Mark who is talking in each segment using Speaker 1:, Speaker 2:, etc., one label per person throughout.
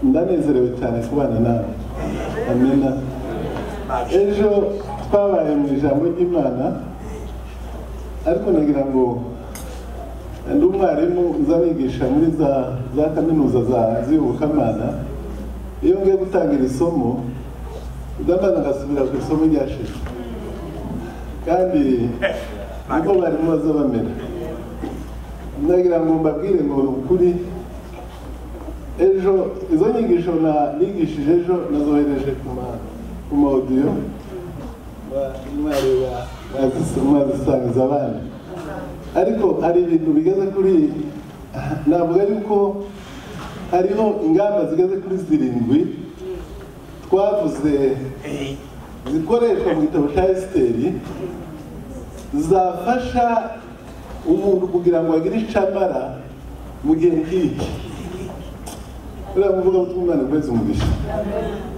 Speaker 1: Ndanezerewe cyane kubana nawe. Amena. Ejo twabaye mu ijambo ry'Imana, ariko nagira ngo ndi umwarimu uzanigisha muri za kaminuza za z'iyobokamana. Iyo ngiye gutangira isomo ndamana ngasubira ku isomo ryashize, kandi niko barimu baza bamera. Ndagira ngo mbabwire ngo ukuri, ejo izo nyigisho nigishije ejo nazohereje ku ma audio, mwareba mwazisangiza abandi. Ariko hari ibintu bigeze kuri, navuga yuko hariho ingamba zigeze kuri 7 twavuze zikoreshwa mu gitabo cya Esiteri, zafasha umuntu kugira ngo agire icyo amara mu gihe nk'iki. Uriya muvuga ngo umwana ukwezi umugisha,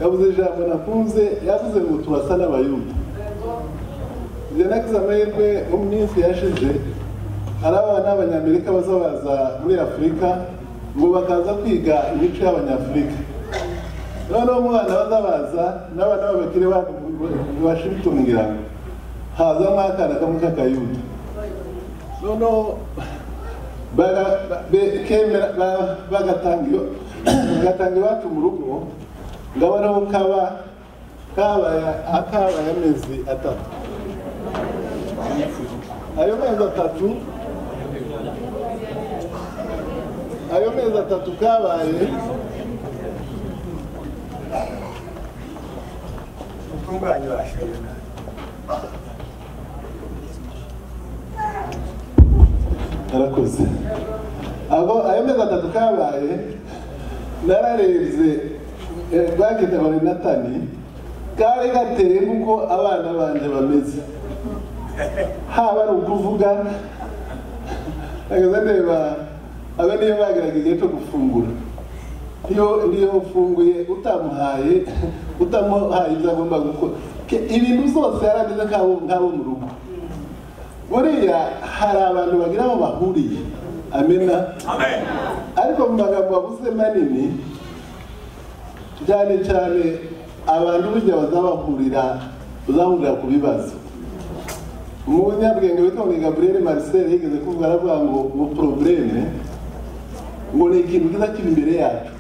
Speaker 1: yavuze ijambo nakunze, yavuze ngo turasa n'Abayuda. Njye nagize amahirwe mu minsi yashize, hari abana b'Abanyamerika baza muri Afurika ngo bakaza kwiga imico y'Abanyafurika. Noneho umwana baza n'abana b'abakire ba Washington ngira ngo haza nk'akana kamwe k'Akayuda. Noneho bagatanga iwacu mu rugo, ndabonaho kabaye amezi 3. Ayo mezi atatu kabaye arakoze. Ayo mezi 3 kabaye nararebye bakita ngo ni Natani, kari gateye nk'uko abana banjye bameze, haba ari ukuvuga nageze ndeba abe niyo bageraga igihe cyo gufungura, niyo ufunguye utamuhaye ibyo agomba gukora, ibintu zose yarameze nk'abo mu rugo. Buriya hari abantu bagira aho bahuriye. Amena. Ariko mu magambo bavuze manini cyane cyane, abantu burya bazahurira ku bibazo. Umunyabwenge witwa Gabriel Marcel yigeze kuvuga, aravuga ngo probleme ngo ni ikintu kiza kiri imbere yacu.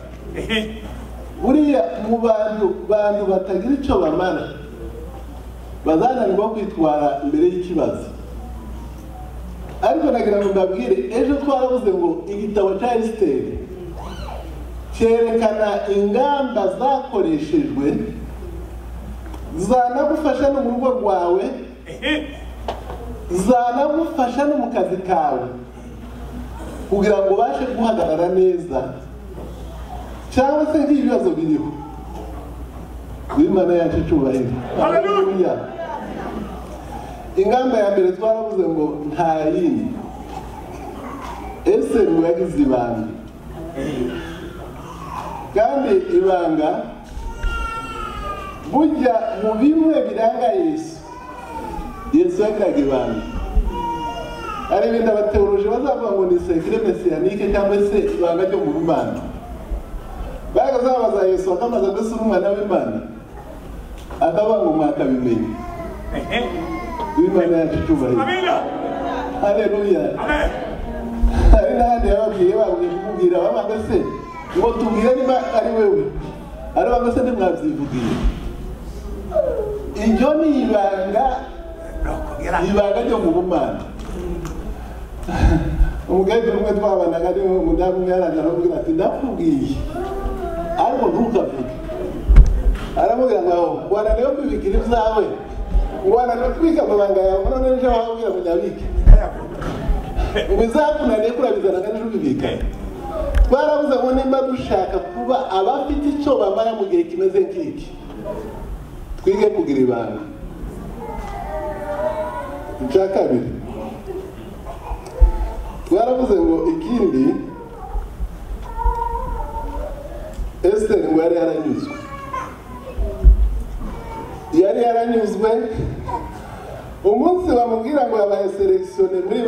Speaker 1: Buriya mu bantu batagira icyo bamara bazananirwa kwitwara imbere y'ikibazo. Ariko nagira ngo mbabwire, ejo twaravuze ngo igitabo cya Esiteri cyerekana ingamba zakoreshejwe zanagufasha no mu rugo rwawe, zanagufasha no mu kazi kawe, kugira ngo ubashe guhagarara neza cyangwa se nk'ibibazo biriho. Imana yacu icyubahiro. Haleluya. Ingamba ya mbere twaravuze ngo nta yindi, Esiteri ngo yagize ibanga, kandi ibanga burya mu bimwe biranga Yesu, Yesu yagiraga ibanga. Hari ibindi abateoloji bazavuga ngo ni secret messianique cyangwa se ibanga ryo mu Mana. Bagazabaza Yesu akamaze gusura umwana w'Imana, akavuga ngo mwakabimenye. Imana yacu icyubahiro. Haleluya. Hari n'ahandi yababwiye kumubwira babaga se ngo tubwire niba ari wewe, arabaga se ntimwabyivugiye. Iryo ni ibanga ryo mu Mana. Umugabo umwe twabanaga ari umudamu umwe yaraje aramubwira ati ndakubwiye ariko ntukavuge. Aramubwira ngo wananiwe kwibikira ibyawe, wananiwe kubika amabanga yawe, none ejo wabwira ngo nyabike, ngo izakunaniye kurabizana kandi ejo ubibika. Twarabuze ngo nimba dushaka kuba abafite icyo bamara mu gihe kimeze nk'iki, twige kugira ibanga. Icya kabiri twaravuze ngo ikindi, Esiteri ngo yari yaranyuzwe, yari yaranyuzwe. Umunsi bamubwira ngo yabaye sélectionné muri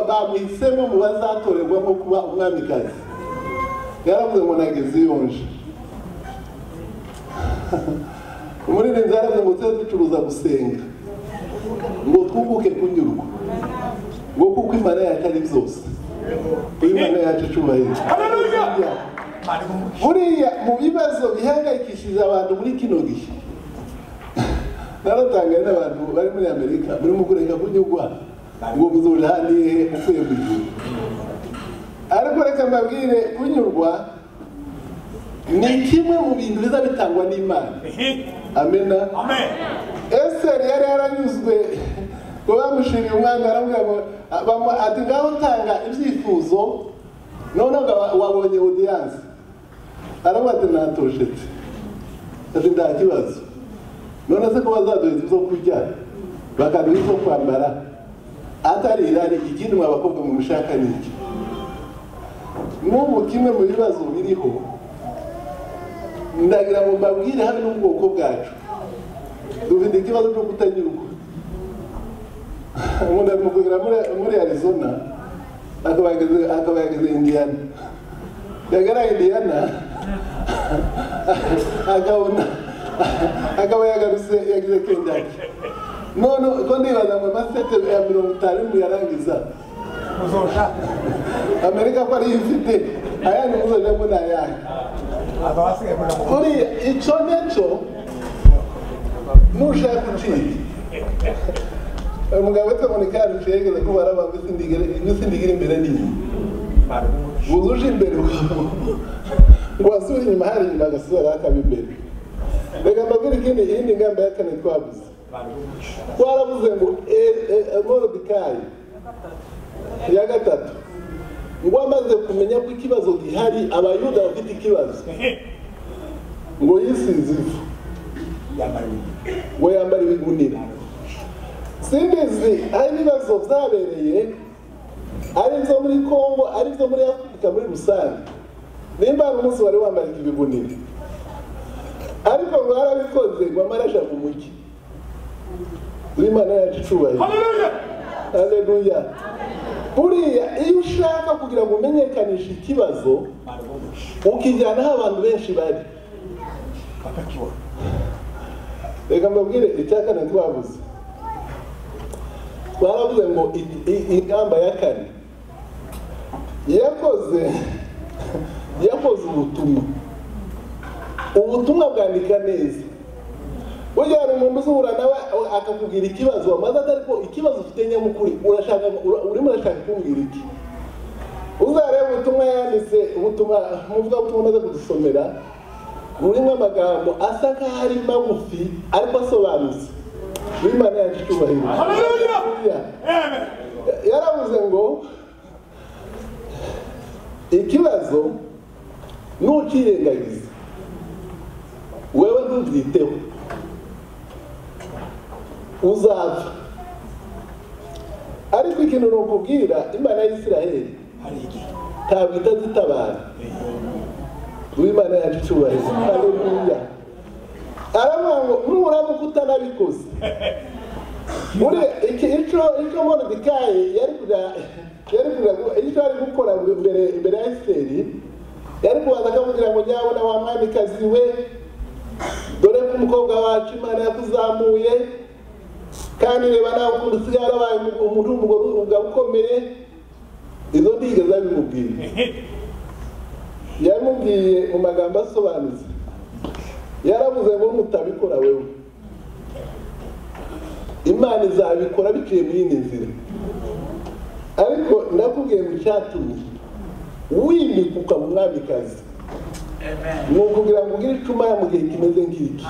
Speaker 1: bamuhisemo mu bazatorerwamo kuba umwamikazi, Yaravuze ngo nageze iyo nje. Umuririmbyi yaravuze ngo tujye ducuruza gusenga, ngo twunguke kunyurwa, ngo kuko Imana yacu ari byose. Imana yacu icubahiro. Buriya mu bibazo bihangayikishije abantu muri kino gihe, naratangaye n'abantu bari muri Amerika murimo kureka kunyurwa ngo muzoja hanihe uvuye mu ijuru. Ariko reka mbabwire, kunyurwa ni kimwe mu bintu biza bitangwa n'Imana. Amena. Esiteri yari yaranyuzwe ngo bamushiriye umwami, aramubwira ngo ati ngaho tanga ibyifuzo, noneho wabonye audience. Aravuga ati natoshetse, ati nta kibazo, none se ko bazaduha ibyo kurya bakaduha ibyo kwambara, atari irari, ikindi mwa bakobwa mu mushaka ni iki? N'ubu kimwe mu bibazo biriho, ndagira ngo mbabwire hano n'ubwoko bwacu dufite ikibazo cyo kutanyurwa. Umuntu ari kugera muri Arizona akaba yageze Indiana, yagera Indiana akabona akaba yagarutse yagize Kentucky. None ko ndibaza ngo amasete ya 50 muyarangiza Amerika ko ariyo ifite ayandi muzojamo ni ayahe? Buriya icyo necyo nushaka ucika. Umugabo witwa Monika yaruciye yigeze kuba araba ngo sindigire imbere n'inyuma, wuzuje imbere ngo wasubire inyuma, hari inyuma agasubira akaba imbere. Reka mbabwire ikindi, iyindi ngamba ya kane twavuze. Twaravuze ngo Moridekayi ya gatatu ngo amaze kumenya ko ikibazo gihari, Abayuda bafite ikibazo, ngo yisize ivu, ngo yambara ibigunira. Simbizi ari ibibazo byabereye ari ibyo muri Kongo, ari ibyo muri Afurika muri rusange, nimba hari umunsi wari wambaye ibigunira, ariko ngo yarabikoze ngo amara ashaka umugi. Imana yacu icubahiro. Haleluya. Buriya iyo ushaka kugira ngo umenyekanishe ikibazo, ukijyana aho abantu benshi bari. Reka mbabwire icya kane twavuze. Twaravuze ngo ingamba ya kane yakoze ubutumwa. Ubutumwa bwandika neza. Burya hari umuntu uzura nawe akakubwira ikibazo wamaze, ariko ikibazo ufite nyamukuri urashaka, urimo urashaka kumbwira iki? Uzareba ubutumwa yanditse, ubutumwa muvuga umaze kudusomera, burimo amagambo asa nkaho ari magufi ariko asobanutse. Imana yacu icubahiro. Yaravuze ngo ikibazo nukirengagiza wewe ntubyiteho uzapfa. Ariko ikintu nokubwira, Imana ya Isiraheli ntabwo itazitabara. Imana yacu icubahiro. Haleluya. Aravuga ngo nuramuka utanabikoze, icyo Moridekayi yari icyo ari gukora imbere ya Esiteri, yari kubanza akamubwira ngo nyabona wa mwamikazi we, dore ko umukobwa wacu Imana yakuzamuye, kandi reba nawe ukuntu usigaye warabaye umuntu w'umugabo ukomeye. Izo ntigeze abimubwira, yamubwiye mu magambo asobanutse. Yaravuze ngo mutabikora wewe, Imana izabikora biciye mu yindi nzira. Ariko ndakubwiye ngo icyatumye wimikuka mu mwamikazi ni ukugira ngo ugire icuma mu gihe kimeze nk'iki.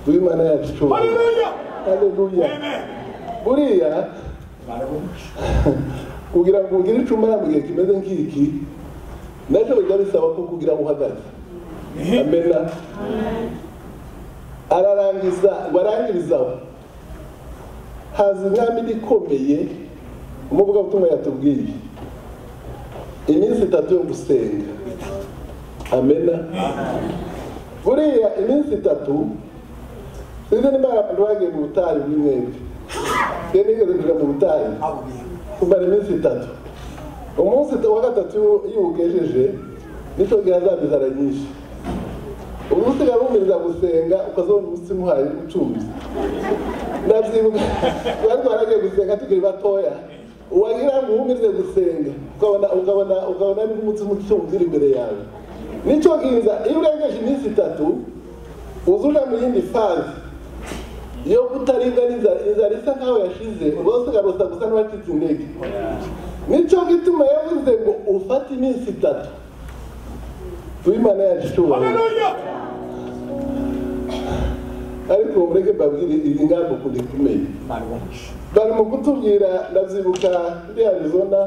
Speaker 1: Imana yacu icubahiro. Haleluya. Buriya kugira ngo ugire icuma mu gihe kimeze nk'iki, nacyo bijya bisaba ko kugira ngo uhagaze. Amena. Ararangiza, barangirizaho haza inkambi ikomeye. Umuvugabutumwa yatubwiye iminsi 3 yo gusenga. Amena. Buriya iminsi 3, sinzi nimba abantu bagiye mu butayu bw'imwembe. Njye nigeze kuja mu butayu kumara iminsi 3. Umunsi wa gatatu iyo ugejeje Nicyo gihe hazaba inzara nyinshi. Ubu usigaye wumviriza gusenga ukazabona umutsima uhaye ucumbi. Ndabyibuka twari twaragiye gusenga tukiri batoya, wagira ngo wumvirize gusenga ukabona n'umutsima ucumbi uri imbere yawe. Nicyo gihe iyo urengeje iminsi 3 uzuja mu yindi faze yo kutaribwa n'inzara, inzara isa nkaho yashize, ubwo usigaye gusa n'uwacitse intege. Nicyo gituma yavuze ngo ufate iminsi 3. Tuimana yacu icyubahiro. Ariko mureke mbabwire iyi ngamba ukuntu ikomeye. Bari mu kutubwira, ndabyibuka muri Arizona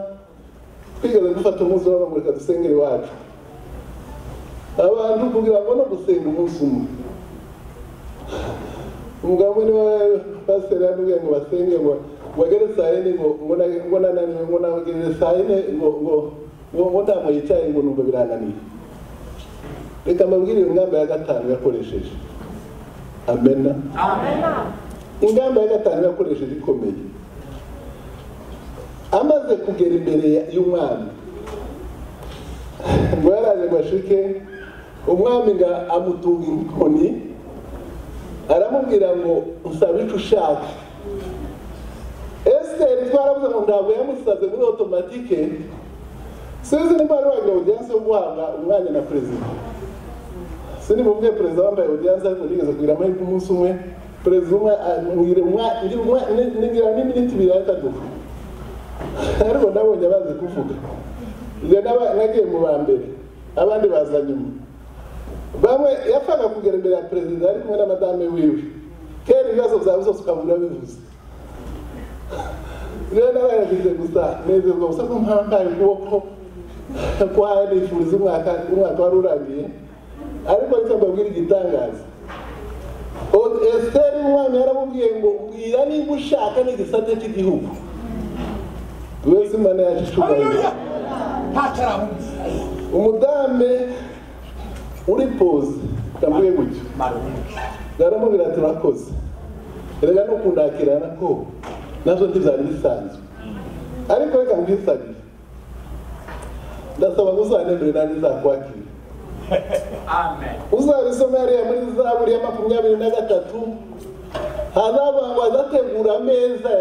Speaker 1: twigeze gufata umunsi w'abamurika dusengera iwacu. Abantu kugira ngo no gusenga umunsi umwe. Umugabo umwe niwe pasiteri yambwiye ngo basenge ngo wagere saa yine ngo nananiwe ngo nagere saa yine ngo ntabwo yicaye ngo numva birananiye. Reka mbabwire iyo ngamba ya 5 yakoresheje. Amena. Ingamba ya 5 yakoresheje ikomeye. Amaze kugera imbere y'umwami, ngo yaraje ngo ashike, umwami ngo amutunga inkoni, aramubwira ngo nsaba icyo ushaka. Esiteri twaravuze ngo ntabwo yamusaze muri otomatike. Sinzi niba wari wagira audience yo guhabwa umwanya na perezida. Sini muvuge perezida wambaye audience ariko nigeze kugira amahirwe umunsi umwe, perezida umwe ngira n'iminiti 2 akaduha. Ariko ndabonye bazi kuvuga. Njye nagiye mu ba mbere, abandi baza nyuma. Bamwe yapfaga kugera imbere ya perezida ari kumwe na madame wiwe. Kera ibibazo byawe byose ukabura bivuze. Rero naragize gusa nezerwa gusa ko mpambaye ukuboko kwa nifuriza umwaka wari urangiye. Ariko reka mbabwire igitangaza. Esiteri umwami yaramubwiye ngo mbwira niba ushaka n'igisate cy'igihugu. Wese Imana yacu icyubahiro. Umudame uri pose ndamubwiye gutyo, aramubwira ati urakoze, erega no kundakirana ko nabyo ntibyari bisanzwe, ariko reka mbisabire, ndasaba ngo uzanemere nanjye nzakwakira. Uzabisome hariya muri Zaburi ya 23, hazavuga ngo azategura ameza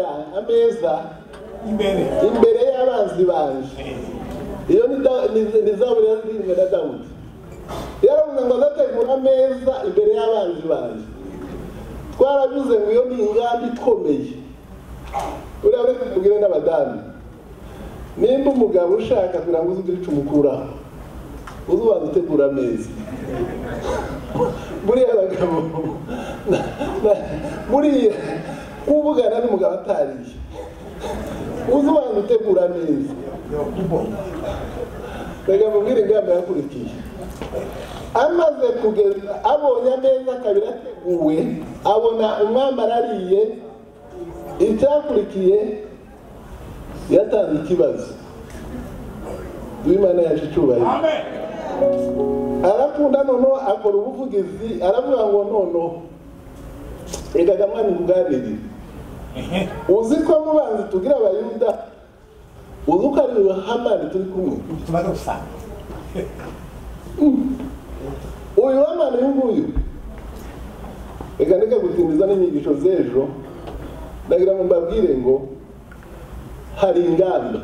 Speaker 1: imbere y'abanzi banje. Iyo ni Zaburi yaririmbwe na Dawudi. Yaravuze ngo azategura ameza imbere y'abanzi banje. Twaravuze ngo iyo ni ingamba ikomeye. Uriya reka tubwire n'abadamu, nimba umugabo ushaka kugira ngo uze ugire icyo umukuraho, uze ubanza utegura ameza. Buriya abagabo buriya kuvugana n'umugabo atariye, uze ubanza utegura ameza. Reka mubwire ingamba yakurikiye. Amaze kugeza abonye ameza 2 ateguwe, abona umwami arariye. Icyakurikiye yatanze ikibazo. Imana yacu icyubahiro. Arakunda noneho akora ubuvugizi, aravuga ngo noneho reka mwami kuganirire. Uzi ko mubanzi tugira abayuda, uzi ko ari Hamani turi kumwe. Uyu Hamani uyu nguyu, reka ndeke gutindiza n'inyigisho z'ejo, ndagira ngo mbabwire ngo hari ingamba.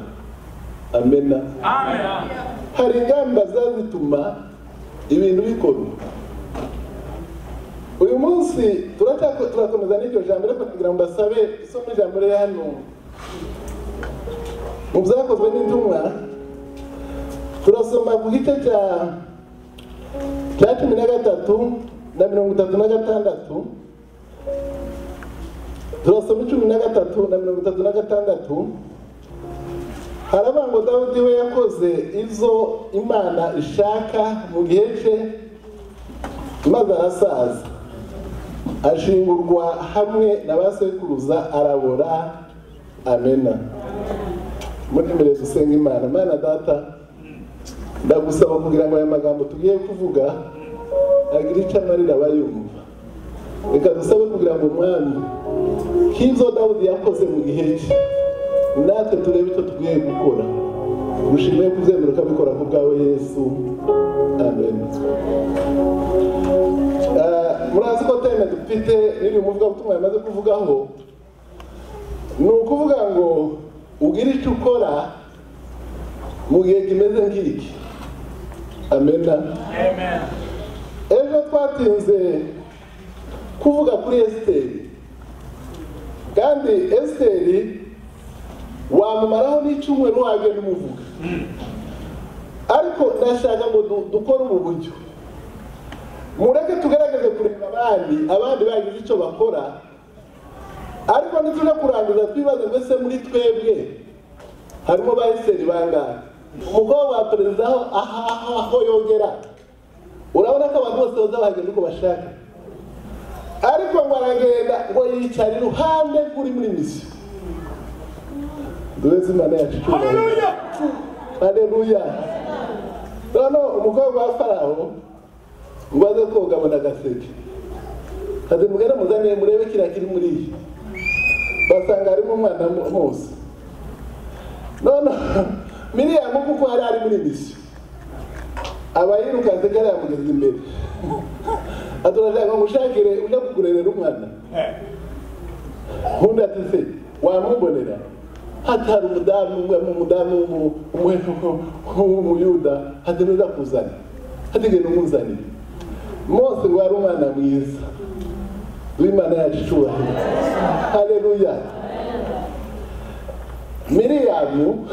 Speaker 1: Amena. Hari ingamba zazituma ibintu bikorwa. Uyu munsi turakomeza n'iryo jambo, ariko kugira ngo mbasabe isome ijambo riri hano mu Byakozwe n'Intumwa. Turasoma ku gice cya 13 na 36. Turasoma 13 na 36. Haravuga ngo Dawudi we yakoze izo Imana ishaka mu gihe cye, maze arasaza, ashingurwa hamwe na ba sekuruza, arabora. Amena. Muri mbere dusenga Imana. Mana Data, ndagusaba kugira ngo aya magambo tugiye kuvuga agire icyo amarira abayumva. Reka dusabe kugira ngo Umwami nk'ibyo Dawudi yakoze mu gihe cye, natwe turebe icyo tugiye gukora. Gushimiye kubyemera ukabikora ku bwawe Yesu. Amen. Murazi ko teme dufite n'iri muvugabutumwa yamaze kuvugaho, ni ukuvuga ngo ugire icyo ukora mu gihe kimeze nk'iki. Amen. Ejo twatinze kuvuga kuri Esiteri, kandi Esiteri wamumaraho n'icyumweru wagenda umuvuga, ariko ndashaka ngo dukore ubu buryo. Mureke tugerageze kureba abandi bagize icyo bakora, ariko ntituje kurangiza twibaze ngo ese muri twebwe harimo ba Esiteri bangahe? Umukobwa wa perezida aho yogera, urabona ko abantu bose baza bahagenda uko bashaka, ariko ngo aragenda ngo yicara iruhande rw'uri muri misiyo. Duheze Imana yacu icyubahiro. Haleluya. Noneho umukobwa wa Farawo ngo aze koga abona agaseke, ati mugende muzaniye murebe kiriya kiri muri iyi, basanga harimo umwana Mose. Noneho Miriyamu kuko yari ari muri misiyo, aba yirukanse kariya yamugeze imbere, ati urashaka ngo ushakire ujya kukurerera umwana? Undi ati se wamubonera? Hati hari umudamu w'umuyuda, hati nuza kuzana, hati genda umuzanire. Mose ngo yari umwana mwiza w'Imana yacu icyubahiro. Haleluya. Miriyamu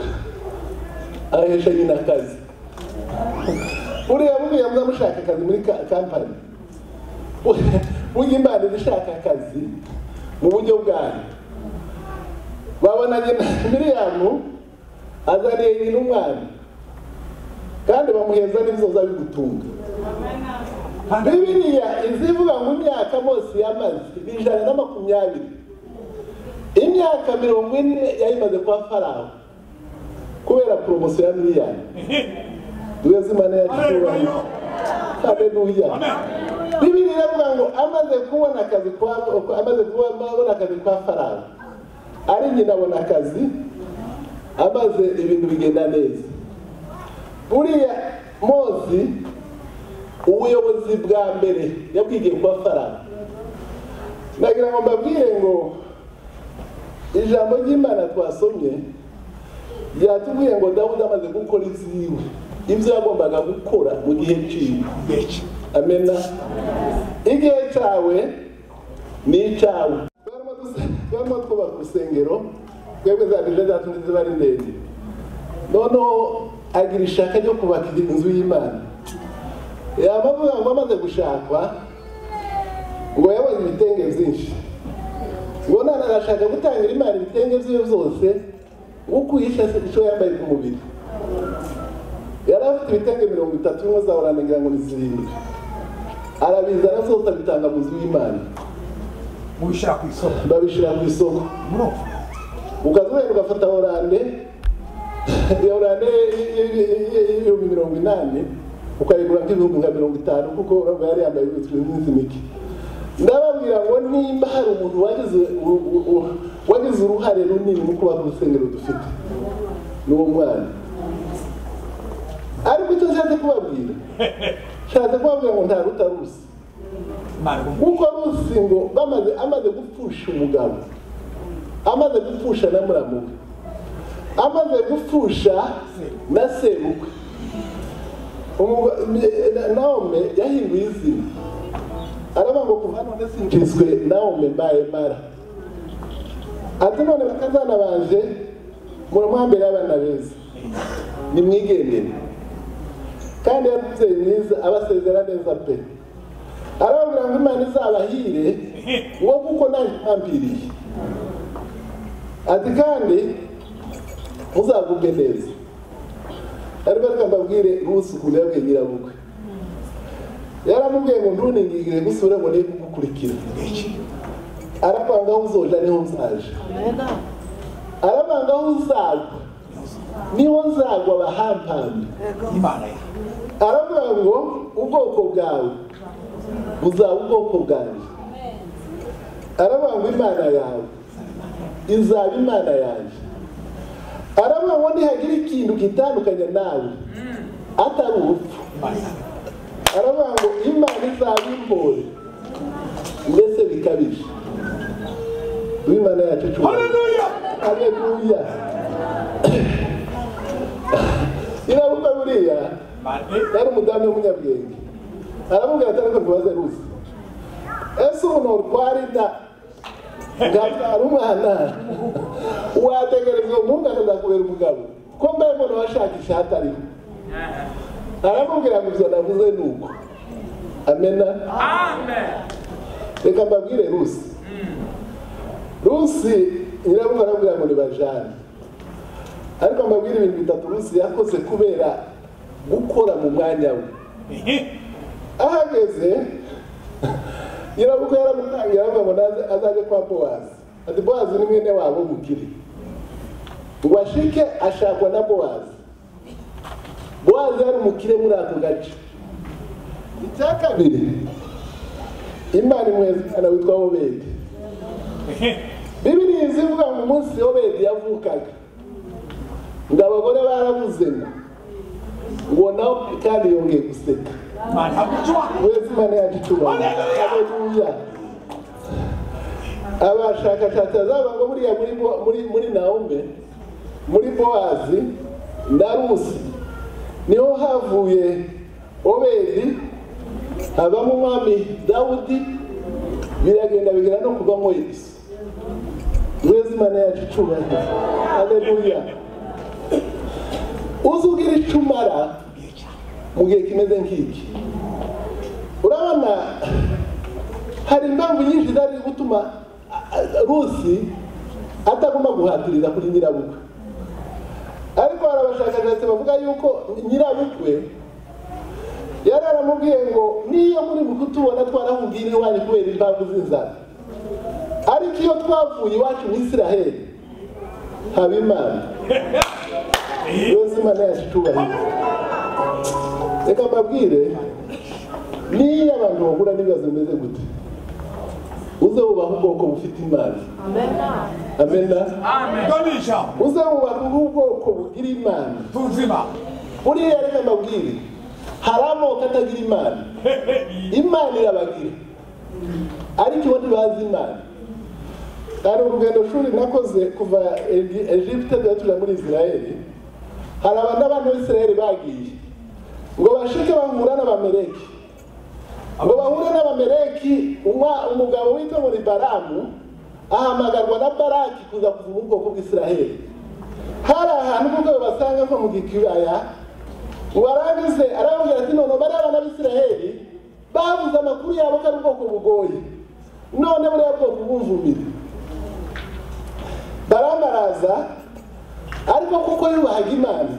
Speaker 1: ahesha nyina akazi. Uriya Miriyamu amushaka akazi muri kampani. Burya Imana ishaka akazi mu buryo bwayo. Babona Miriyamu azaniye nyina umwana, kandi bamuheza n'ibizoza bigutunga. Bibiliya izivuga ngo imyaka Mose yamaze ni 120. Imyaka 40 yayimaze kwa Farawo kubera poromosiyo ya Miriyamu. Duheze Imana yacu icyubahiro. Haleluya. Bibiliya iravuga ngo amaze kubona akazi kwa Farawo, ari nyina abona akazi, amaze ibintu bigenda neza. Buriya Mose ubuyobozi bwa mbere yabwigiye kwa Farawo. Nagira ngo mbabwire ngo ijambo ry'Imana twasomye ryatubwiye ngo Dawudi amaze gukora ibyiwe, ibyo yagombaga gukora mu gihe cyiwe. Amena. Igihe cyawe ni icyawe. Barimo twubaka urusengero, twebwe za bije zacu ziba ari ndende. Noneho agira ishaka ryo kubaka inzu y'Imana. Yamavuga ngo amaze gushakwa ngo yabonye ibitenge byinshi, ngo none arashaka gutangira Imana ibitenge byiwe byose, ngo ukuyisha icyo yambaye ku mubiri. Yari afite ibitenge 30 bimwe za oranje ngira ngo ni 7, arabizana byose abitanga mu nzu y'Imana.
Speaker 2: Mubishyira ku isoko,
Speaker 1: babishyira ku isoko. Ukaza ugafata oranje, iyo oranje y'ibihumbi 80 ukayigura nk'ibihumbi nka 50, kuko urumva yari yambaye iminsi mike. Ndababwira ngo nimba hari umuntu wagize uruhare runini mu kubaka urusengero dufite, ni uwo mwana. Ariko icyo nshatse kubabwira, ngo nta ruta Rusi. Kuko Rusi ngo amaze gupfusha umugabo, amaze gupfusha na muramu we, amaze gupfusha na sebukwe, Naomi yahinduye izina, aravuga ngo kuva none sinjiswe Naomi mbaye Mara. Ati none bakazana banje muramwambere abana beza, nimwigendere. Kandi yari umubyeyi mwiza, abasezera neza pe. Arababwira ngo Imana izabahire ngo kuko nanjye ntampiriye. Ati kandi muzagubwe neza. Ariko reka mbabwire Rusi ukuntu yabwiye nyirabukwe. Yaramubwiye ngo ntuningigire gusubira ngo niye kugukurikira. Arapanga aho uzoja niho nzaje. Arapanga aho uzagwa niho nzagwa bahampambe. Aravuga ngo ubwoko bwawe buzaba ubwoko bwanjye. Aravuga ngo Imana yawe izaba Imana yanjye. Aravuga ngo ntihagira ikintu gitandukanye nawe atari urupfu. Aravuga ngo Imana izabimpore ndetse bikabije. Imana yacu
Speaker 2: Haleluya.
Speaker 1: Haleluya. Iravuga buriya yari umudamu w'umunyabwenge. Aramubwira ati ariko ntibaze Rusi, ese umuntu urwara inda ngabyara umwana wategereza uwo muhungu akazakubera umugabo ko mbaye mbona washakisha hatariho? Aramubwira ngo ibyo navuze ni uko. Amena.
Speaker 3: Amen.
Speaker 1: Reka mbabwire Rusi. Rusi nyirabukwe aramubwira ngo nibajane, ariko mbabwire ibintu bitatu Rusi yakoze kubera gukora mu mwanya we. Ahageze nyirabukwe yaramutangiye aravuga ngo azaje kwa Bowazi. Ati Bowazi ni mwene wabo w'umukire. Ngo ashike ashakwa na Bowazi. Bowazi yari umukire muri ako gace. Icya kabiri, Imana imweza umwana witwa Obedi. Bibiliya izivuga ngo umunsi Obedi yavukaga, ngo abagore baravuze ngo nawe kandi yongeye guseka. Wese Imana yacu icyubahiro. Haleluya. Abashakashatsi bazavuga ngo buriya muri Naomi, muri Bowazi na Rusi niho havuye Obedi, habamo umwami Dawudi, biragenda bigera no kuvamo Yesu. Wese Imana yacu icyubahiro. Haleluya. Uzugira icyo umara mu gihe kimeze nk'iki. Urabona hari impamvu nyinshi zari gutuma Rusi atagomba guhatirira kuri nyirabukwe, ariko hari abashakashatsi bavuga yuko nyirabukwe yari aramubwiye ngo niyo muri kutubona twarahungiye iwanyu kubera impamvu z'inzara, ariko iyo twavuye iwacu mu Isiraheli haba Imana. Wese Imana yacu icyubahiro. Reka mbabwire, niyo abantu bahura n'ibibazo bimeze gute, uze wubaha ubwoko bufite Imana. Amena. Uze wubaha ubwoko bugira Imana. Buriya reka mbabwire, hari amoko atagira Imana. Imana irabagira, ariko bo ntibazi Imana. Hari urugendo shuri nakoze kuva Egypte tujya muri Israeli. Hari abantu b'Isiraheli bagiye ngo bashike bahura n'Abameleki. Ngo bahure n'Abameleki, umugabo witwa muri Baramu ahamagarwa na Baraki kuza kuvuma ubwoko bw'Isiraheli. Hari ahantu ubwo basanga ko mu gikibaya, warangize arababwira ati none bari abana b'Isiraheli bavuze amakuru yabo ko ari ubwoko bugoye, none buriya bwoko bumvumire. Baramu araza, ariko kuko yubahaga Imana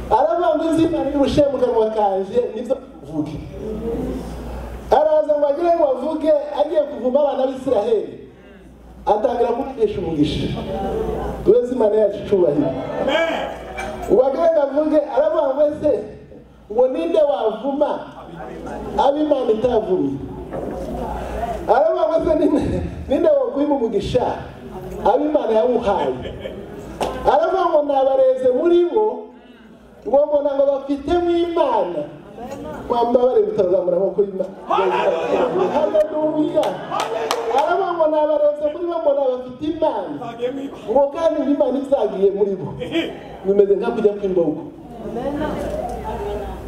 Speaker 1: aravuga ngo izi Imana irushe mu kanwa kanje nibyo mvuge. Araza ngo agire ngo avuge, agiye kuvuma abana b'Isiraheli, atangira kubahesha umugisha. Wese Imana yacu icyubahiro. Ngo agire ngo avuge, aravuga ngo ese ngo ninde wavuma abo Imana itavumye? Aravuga ngo ese ninde wakwima umugisha abo Imana yawuhaye? Aravuga ngo nabareze muri bo, ngo mbona ngo bafitemo Imana. Mwambabare mutazamura amaboko y'Imana. Haleluya. Aravuga ngo nabareze muri bo, mbona bafite Imana, ngo kandi Imana izagiye muri bo. Bimeze nka kujya kw'imbogo.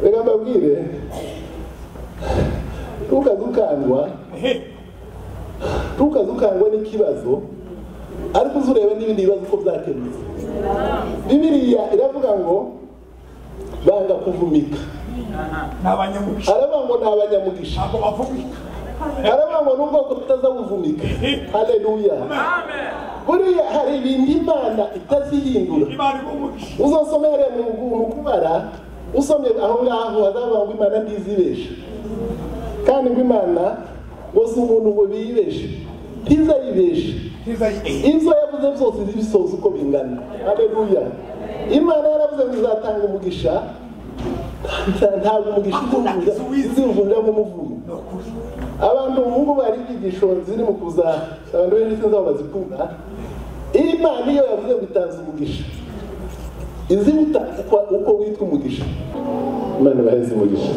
Speaker 1: Reka mbabwire, ntukazukangwa n'ikibazo, ariko uzurebe n'ibindi bibazo uko byakemutse. Bibiliya iravuga ngo banga kuvumika. Aravuga ngo ni abanyamugisha. Aravuga ngo n'ubwoko butazawuvumika. Haleluya. Buriya hari ibintu Imana itazihindura. Uzosomere mu kubara, usomye aho ngaho hazavuga ngo Imana ntizibeshe, kandi ngo Imana ngo si umuntu ngo biyibeshe, ntizayibeshe. Ibyo yavuze byose ibisoza uko bingana. Haleluya. Imana yaravuze ngo izatanga umugisha, ntabwo umugisha izivunjamo umuvumo. Abantu ubu bari inyigisho ziri mu kuza, abantu benshi sinzi aho bazikura. Imana iyo yavuze ngo itanze umugisha, Iziruta uko witwa umugisha. Imana ibaheze umugisha.